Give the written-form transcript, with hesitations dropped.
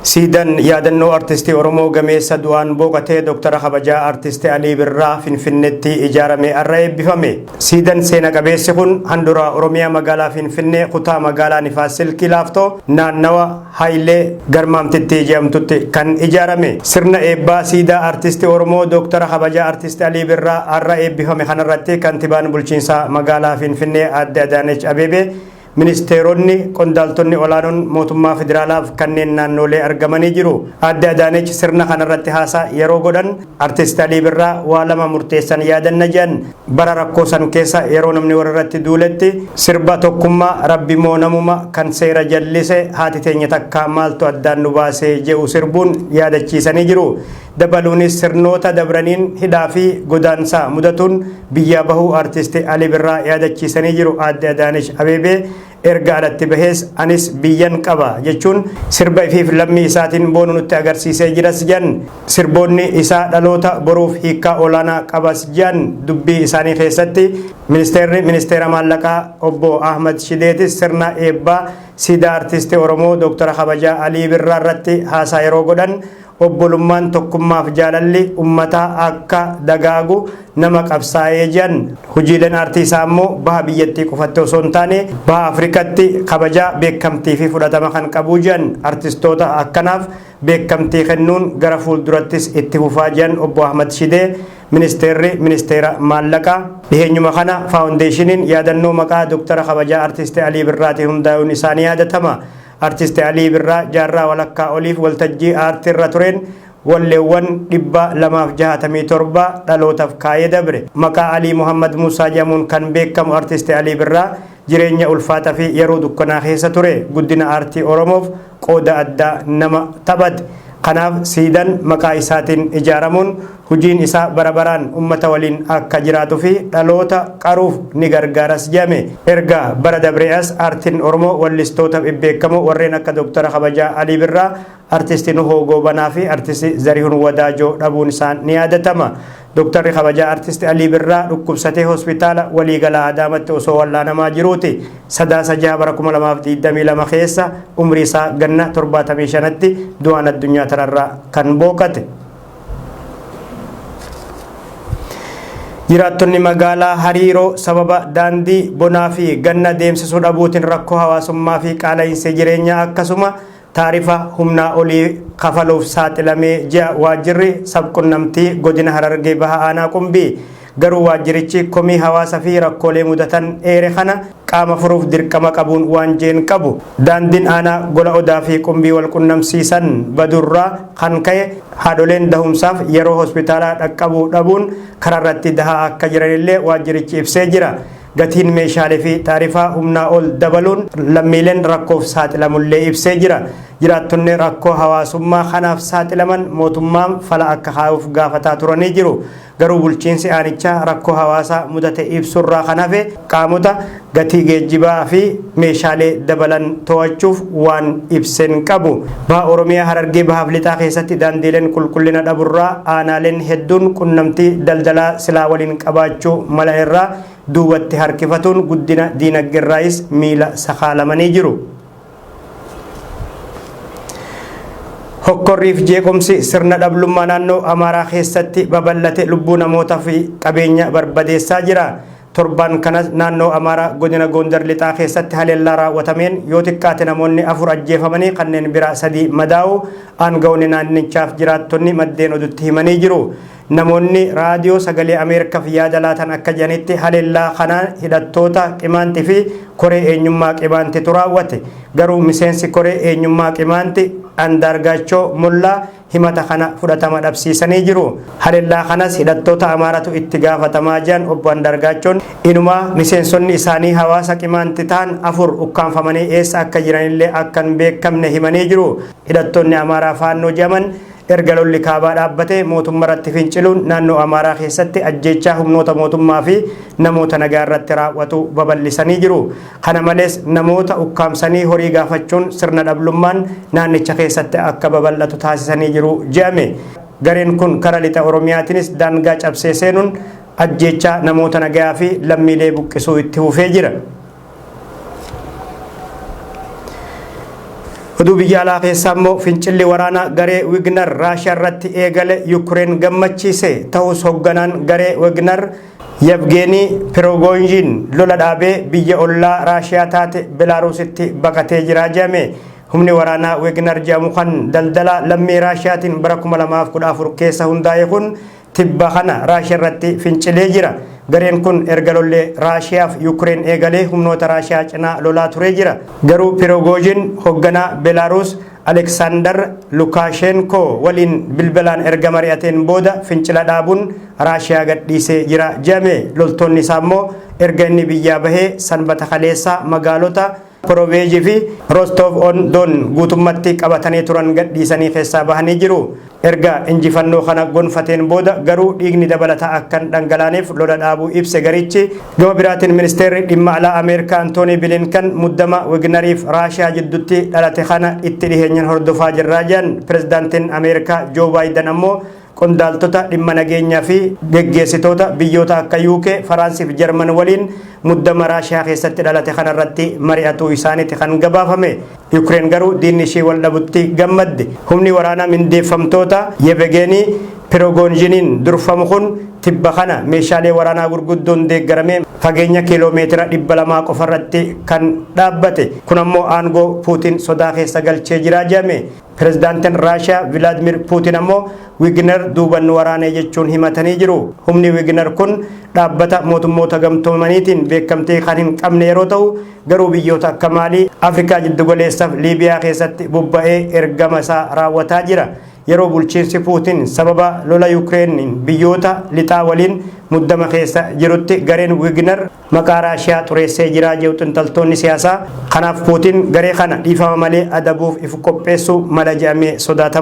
Siidaan yaadannoo artistii Oromoo gameessa du'aan boqotee Dooktara kabajaa Artisti Alii Birraa Finfinneetti ijaarame har'a eebbifame. Siidan seena qabeessi kun handhuura Oromiyaa magaalaa Finfinnee kutaa magaalaa Nifaas Silkii Laaftoo naannawa Hayilee Garmaamtitti jedhamtutti kan ijaarame. Sirna eebbaa siidaa artistii Oromoo Dooktara kabajaa Artisti Alii Birraa har'a eebbifame kanarratti kantibaan bulchiinsa magaalaa Finfinnee Aadde Adaanech Abeebee, ministeeronni, qondaaltonni olaanoon mootummaa federaalaaf kanneen naannolee argamanii jiru. Aadde Adaanech sirna kanarratti haasaa yeroo godhan, Artist Alii Birraa waa lama murteessan yaadanna jedhan. Bara rakkoo san keessa yeroo namni warra irratti duuletti sirba tokkummaa "Rabbi moo namuma kan seera jallise, haati teenya takka maaltu addaan nu baasee" jedhu sirbuun yaadachiisanii jiru. Dabaluunis sirnoota dabraniin hidhaa fi godaansaa mudatuun biyyaa bahuu Artist Alii Birraa yaadachiisanii jiru. Aadde Adaanech Abeebee erga alatti bahees "Anis biyyan qaba" jechuun sirba ifiif lammii isaatiin boonu nutti agarsiisee jiras jedhan. Sirboonni isaa dhaloota boruuf hiikkaa olaanaa qabas jedhan dubbii isaanii keessatti. Ministeerri ministeera maallaqaa obbo Ahmad Shideetis sirna eebbaa siidaa artistii Oromoo Dooktara kabajaa Alii Birraa irratti haasaa yeroo godhan, obbolummaan, tokkummaaf jaalalli ummataa akka dagaagu nama qabsaa'ee jedhan. Hojiileen aartii isaa immoo baha biyyattii qofatti osoo hin taane baha Afrikatti kabajaa, beekamtii fi fudhatama kan qabu jedhan. Artistoota akkanaaf beekamtii kennuun gara fuuldurattis itti fufaa jedhan obbo Ahmad Shidee, ministeerri ministeera maallaqaa. Dhiheenyuma kana faawundeeshiniin yaadannoo maqaa Dooktara kabajaa Artisti Alii Birraatiin hundaa'uun isaanii yaadatama. Artisti Alii Birraa jaarraa walakkaa oliif waltajjii aartii irra tureen walleewwan 267 dhalootaaf kaayee dabre. Maqaa Alii Muhammad Muusaa jedhamuun kan beekamu Artisti Alii Birraa jireenya ulfaataa fi yeroo dukkanaa keessa ture guddina aartii Oromoof qooda addaa nama taphate. Kanaaf siidan maqaa isaatiin ijaaramuun hojiin isaa bara baraan ummata waliin akka jiraatuu fi dhaloota qaruuf ni gargaaras jedhame. Erga bara dabree as aartiin Oromoo wallistoota bebbeekamoo warreen akka Dooktara kabajaa Alii Birraa, Artisti Nuhoo Goobanaa fi Artisti Zarihun Wadaajoo dhabuun isaan ni yaadatama. Dooktarri kabajaa Artisti Alii Birraa dhukkubsatee hospitaala waliigalaa Adaamatti osoo wal'aanamaa jiruuti Sadaasa 6 bara 2022 keessa umrii isaa ganna 75tti du'aan addunyaa tanarraa kan booqate. Jiraattonni magaalaa Hariiroo sababa daandii bonaa fi ganna deemsisuu dhabuutiin rakkoo hawaasummaa fi qaala'insa jireenyaa akkasuma taarifa humnaa olii kafaluuf saaxilamee ji'a waajjirri sabqunnamtii godina Harargee Baha Aanaa Qumbii. Garuu waajjirichi komii hawaasa fi rakkoolee mudatan eere kana qaama furuuf dirqama qabuun waan jeen qabu. Daandiin aanaa Gola Odaa fi Qumbii wal qunnamsiisan badurraa kan ka'e haadholeen dahumsaaf yeroo hospitaalaa dhaqqabuu dhabuun karaarratti dahaa akka jiranillee waajjirichi ibsee jira. Gatiin meeshaalee fi taarifaa humnaa ol dabaluun lammiileen rakkoof saaxilamullee ibsee jira. Jiraattonni rakkoo hawaasummaa kanaaf saaxilaman mootummaan fala akka kaa'uuf gaafataa turanii jiru. Garuu bulchiinsi aanichaa rakkoo hawaasaa mudate ibsurraa kan hafe qaamota gatii geejjibaa fi meeshaalee dabalan to'achuuf waan ibsen qabu. Baha Oromiyaa Harargee Bahaaf Lixaa keessatti daandiileen qulqullina dhaburraa aanaaleen hedduun qunnamtii daldalaa silaa waliin qabaachuu mala irraa duubatti harkifatuun guddina diinaggeerraayis miila sakaalamanii jiru. Hokkorriif jeequmsi sirna dhablummaa naannoo Amaaraa keessatti babal'ate lubbuu namootaa fi qabeenya barbadeessaa jira. Torbaan kanas naannoo Amaaraa godina Gondar Lixaa keessatti haleellaa raawwatameen yoo xiqqaate namoonni afur ajjeefamanii kanneen biraa sadii madaa'u aanga'oonni naannichaaf jiraattonni maddeen odutti himanii jiru. Namoonni raadiyoo Sagalee Ameerikaaf yaada laatan akka jedhanitti, haleellaa kanaan hidhattoota Qimaanti fi koree eenyummaa Qimaantitu raawwate. Garuu miseensi koree eenyummaa Qimaanti Andaargaachoo Mollaa himata kana fudhatama dhabsiisanii jiru. Haleellaa kanas hidhattoota Amaaratu itti gaafatamaa jiran obbo Andaargaachoon. Inumaa miseensonni isaanii hawaasa Qimaanti ta'an afur ukkaanfamanii eessa akka jiranillee akka hin beekamne himanii jiru. Hidhattoonni Amaaraa Faannoo jedhaman erga lolli kaabaa dhaabbate mootummaa irratti finciluun naannoo Amaaraa keessatti ajjeechaa humnoota mootummaa fi namoota nagaa irratti raawwatu babal'isanii jiru. Kana malees namoota ukkaamsanii horii gaafachuun sirna dhablummaan naannicha keessatti akka babal'atu taasisanii jiru jedhame. Gareen kun kara lixa Oromiyaatiinis daangaa cabsee seenuun ajjeechaa namoota nagaa fi lammiilee buqqisuu itti fufee jira. Oduu biyya alaa keessaa immoo fincilli waraanaa garee Wignar Raashiyaa irratti eegale Yukureen gammachiise. Ta'us hoogganaan garee Wignar Yevgeenii Piroogoozhin lola dhaabee biyya ollaa Raashiyaa taate Belaarusitti baqatee jira jedhame. Humni waraanaa Wignar jedhamu kan daldala lammii Raashiyaatiin bara 2014 keessa hundaa'e kun tibba kana Raashiyaa irratti fincilee jira. Gareen kun erga lollee Raashiyaa fi Yukureen eegalee humnoota Raashiyaa cinaa lolaa turee jira. Garuu Piroogoozhin hoogganaa Belaaruus Aleksaandar Lukaashenko waliin bilbilaan erga mari'ateen booda fincila dhaabuun Raashiyaa gadhiisee jira jedhame. Loltoonni isaa immoo erga inni biyyaa bahee Sanbata kaleessaa magaalota Poroveejii fi Rostov on Don guutummatti qabatanii turan gadhiisanii keessaa bahanii jiru. Erga injifannoo kana gonfateen booda garuu dhiigni dabalataa akka hin dhangalaaneef lola dhaabuu ibse garichi. Gama biraatiin ministeerri dhimma alaa Ameerikaa Antoonii Bilinkan muddama Wignariif Raashiyaa jidduutti dhalate kana itti dhiheenyaan hordofaa jirraa jedhan. Pirezidaantiin Ameerikaa Joo Baayiden ammoo qondaaltota dhimma nageenyaa fi geggeessitoota biyyoota akka UK, Faraansii fi Jarman waliin muddama Raashiyaa keessatti dhalate kanarratti mari'atuu isaaniiti kan gabaafame. Yukureen garuu diinni ishee wal dhabutti gammadde. Humni waraanaa mindeeffamtoota Yevgeenii Piroogoozhiniin durfamu kun tibba kana meeshaalee waraanaa gurguddoon deeggaramee fageenya kiiloomeetira 200 qofarratti kan dhaabbate. Kun ammoo aangoo Puutiin sodaa keessa galchee jira jedhame. Pirezidaantiin Raashiyaa Vilaadimir Puutiin ammoo Wigner duuban waraanee jechuun himatanii jiru. Humni Wigner kun dhaabbata mootummoota gamtoomaniitiin beekamtii kan hin qabne yeroo ta'u, garuu biyyoota akka Maalii, Afrikaa Jiddugaleessaaf Liibiyaa keessatti bobba'ee ergama isaa raawwataa jira. Yeroo bulchiinsi Puutiin sababa lola Yuukireen biyyoota lixaa waliin muddama keessa jirutti gareen Wigner maqaa Raashiyaa xureessee jira jedhu xiinxaltoonni siyaasaa. Kanaaf Puutiin garee kana dhiifama malee adabuuf if qopheessuu mala jedhamee sodaatama.